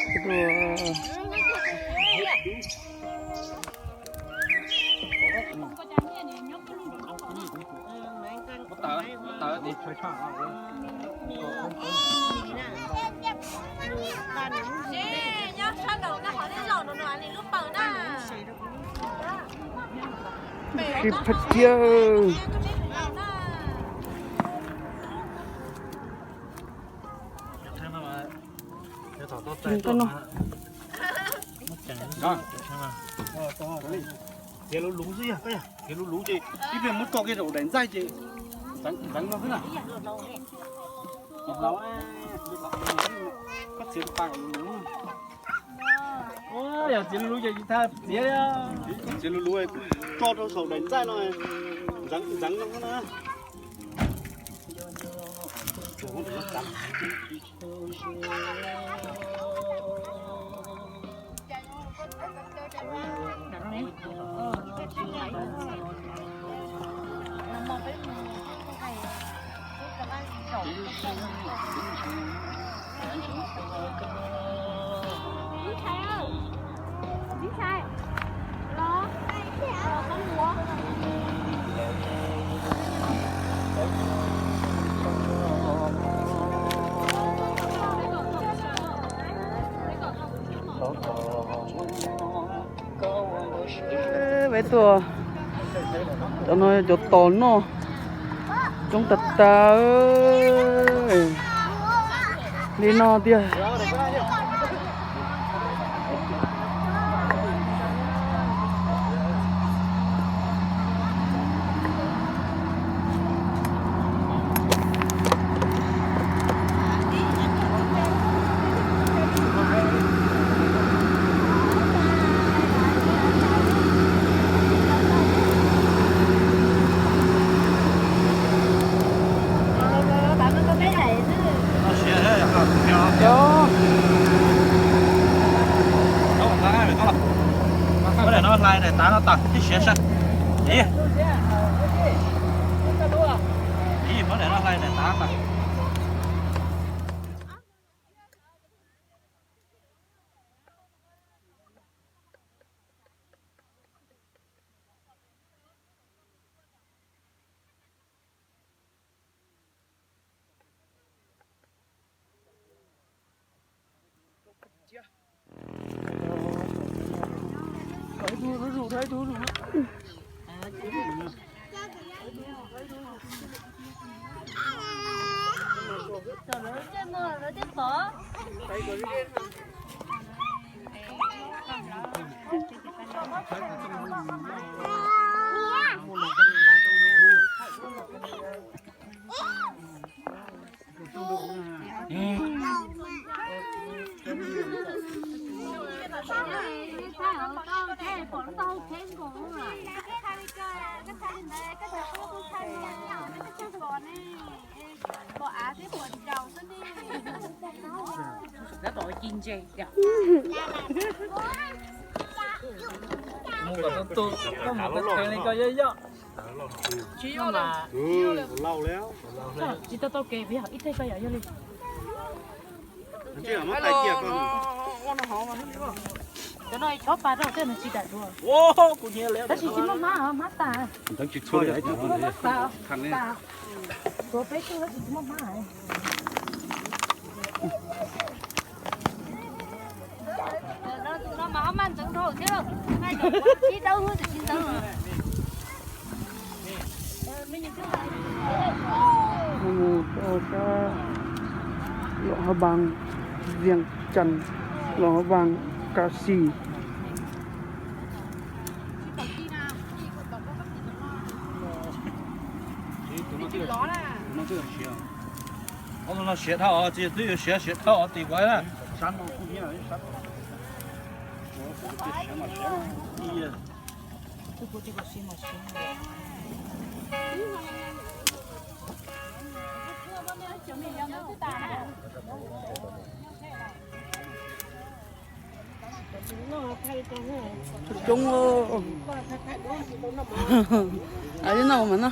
Sib phab ciab. Txiav luv luv xwb yog, txiav luv luv ces ib pliag muab tso kiag rau daim ntxaij ces ntxeev no xwb na. Koj txiav tas luv luv. Yog txiav luv luv ces tsis tas txiav li. Koj txiav luv luv tso rau saum daim ntxaij no, ntxeev ntxeev no xwb na. Peb tuaj, cov no cov tos noj coob tag tag li no tiag. Muab daim no hlais daim tav no tawm thiab siav sab. Ib, muab daim no hlais daim tav tawm. Mus kom tus tus, koj mus kom tag li ko yog yog. Tsis yog li. Tsis tau tau kev, ib teg ko yog yog li. Cov no chob pas rau tej no tsis dam dua. Tab sis tsis muaj hmab, hmab tas. Tsis muaj hmab tas. Tuav peb tug tab sis tsis muaj hmab. Mus rau sab Luam Hab Npas, Vias Cas, Luam Hab Npas, Kas Xis. Ob tug no siav dhau os, tsis twb yuav siav siav dhau os, tim kuv na. Coob, no mas no.